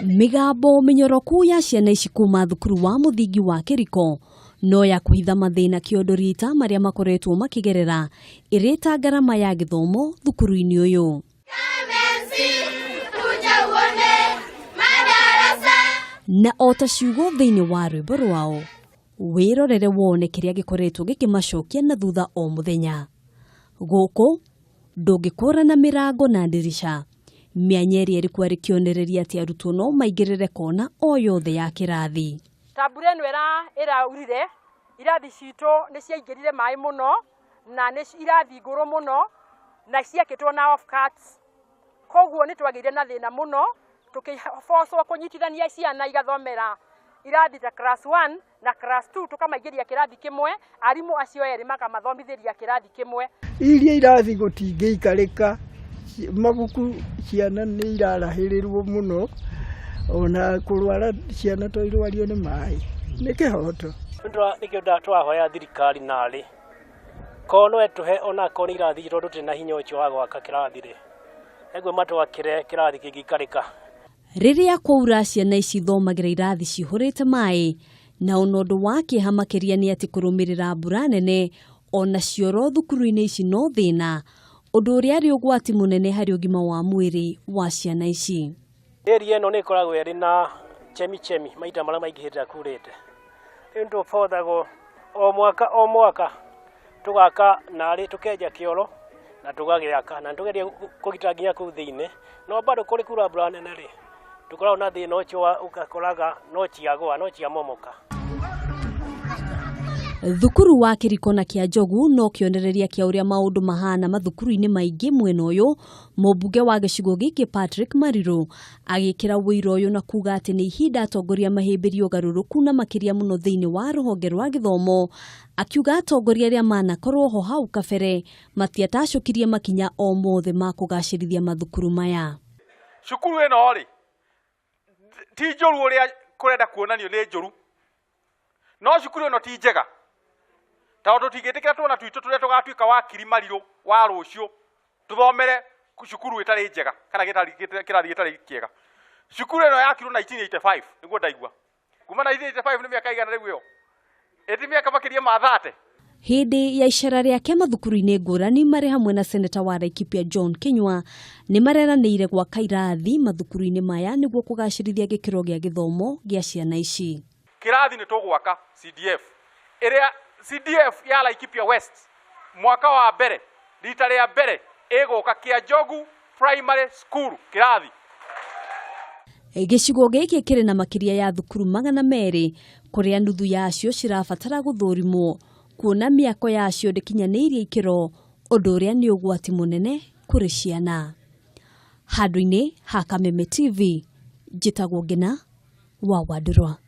Mĩgambo mĩnyoroku ya ciana ici kuma thukuru wa mũthingi wa Kĩriko no ya kũhitha mathĩna kĩondo rita marĩa makoretwo makĩgerera ĩrĩ ta ngarama ya gĩthomo thukuru-inĩ ũyũ. Na o ta ciugo thĩinĩ wa rwĩmbo rwao, wĩrorere wone kĩrĩa gĩkoretwo gĩkĩmacokia na thutha o mũthenya. Gũkũ ndũngĩkũrana mĩrango na ndirica, mĩanya ĩrĩa ĩrĩ kuo arĩ kĩonereria atĩ arutwo no maingĩrĩre kona o yothe ya kĩrathi. Ta mbura ĩno ĩraurire, irathi citũ nĩ ciaingĩrire maĩ mũno na nĩ irathi ngũrũ mũno na ciakĩtwo na off cuts. Koguo nĩ twagĩire na thĩna mũno tũkĩbocwo kũnyitithania ciana igathomera irathi ta class 1 na class 2, tũkamaingĩria kĩrathi kĩmwe, arimũ acio erĩ makamathomithĩria kĩrathi kĩmwe. Iria irathi gũtingĩikarĩka, mabuku ciana nĩ irarahĩrĩrwo mũno, ona kũrwara ciana to irwario nĩ maĩ nĩ kĩhoto. Nĩkĩo tũrahoya thirikari narĩ korwo no ĩtũhe onakorwo nĩ irathi, tondũ tũtirĩ na hinya ũcio wa gwaka kĩrathi rĩ, eguo matwakĩre kĩrathi kĩngĩikarĩka. Rĩrĩa kwaura, ciana ici ithomagĩra irathi cihũrĩte maĩ, na ona ũndũ wa kĩeha makĩria nĩ atĩ kũrũmĩrĩra mbura nene ona cioro thukuru-inĩ ici no thĩna, ũndũ ũrĩa arĩ ũgwati mũnene harĩ ũgima wa mwĩrĩ wa ciana ici. Area ĩno nĩ ĩkoragwo ĩrĩ na chemichemi maita marĩa maingĩ hĩndĩ ĩrĩa kurĩte. Rĩu nĩtũbothagwo o mwaka o mwaka tũgaka narĩ, tũkenja kĩoro na tũgagĩaka, na nĩtũgeria kũgita nginya kũu thĩinĩ, no bado kũrĩ kura mbura nene rĩ, tũkoragwo na thĩna ũcio wa ũgakoraga no ciagũa, no ciamomoka. Thukuru wa Kĩriko na kĩa Njogu no kĩonereria kĩa ũrĩa maũndũ mahana mathukuru-inĩ maingĩ mwena ũyũ. Mũmbunge wa gĩcigo gĩkĩ Patrick Mariru agĩkĩra ũira ũyũ na kuga atĩ nĩ ihinda atongoria mahĩmbĩrie ũgarũrũku na makĩria mũno thĩinĩ wa rũhonge rwa gĩthomo, akiuga atongoria arĩa manakorwo ho hau kabere matiatacũkirie makinya o mothe ma kũgacĩrithia mathukuru maya. Cukuru ĩno rĩ ti njũru ũrĩa kũrenda kuonanio nĩ njũru, no cukuru ĩno ti njega, tondũ tũtingĩtĩkĩra twana twitũ tũrĩa tũgatuĩka wakiri Marirũ wa rũciũ tũthomere cukuru ĩtarĩ njega kana kĩrathi gĩtarĩ kĩega. Cukuru ĩno yakirwo 1985 nĩguo ndaigua. Kuma 1985 nĩ mĩaka igana rĩu, ĩyo ĩti mĩaka makĩria ma 30. Hĩndĩ ya icera rĩake mathukuru-inĩ ngũrani marĩ hamwe na seneta wa Laikipia John Kinyua, nĩ mareranĩire gwaka irathi mathukuru-inĩ maya nĩguo kũgacĩrithia gĩkĩro gĩa gĩthomo gĩa ciana ici. Kĩrathi nĩ tũgwaka CDF ĩrĩa CDF ya Laikipia West, mwaka wa mbere, rita rĩa mbere ĩgũka Kĩanjogu Primary School kĩrathi. Gĩcigo gĩkĩ kĩrĩ na makĩria ya thukuru 200, kũrĩa nuthu yacio cirabatara gũthũrimwo kuona mĩako yacio ndĩkinyanĩirie ikĩro, ũndũ ũrĩa nĩ ũgwati mũnene kũrĩ ciana. Handũ-inĩ ha Kameme TV, njĩtagwo Ngina wa Wandũrwa.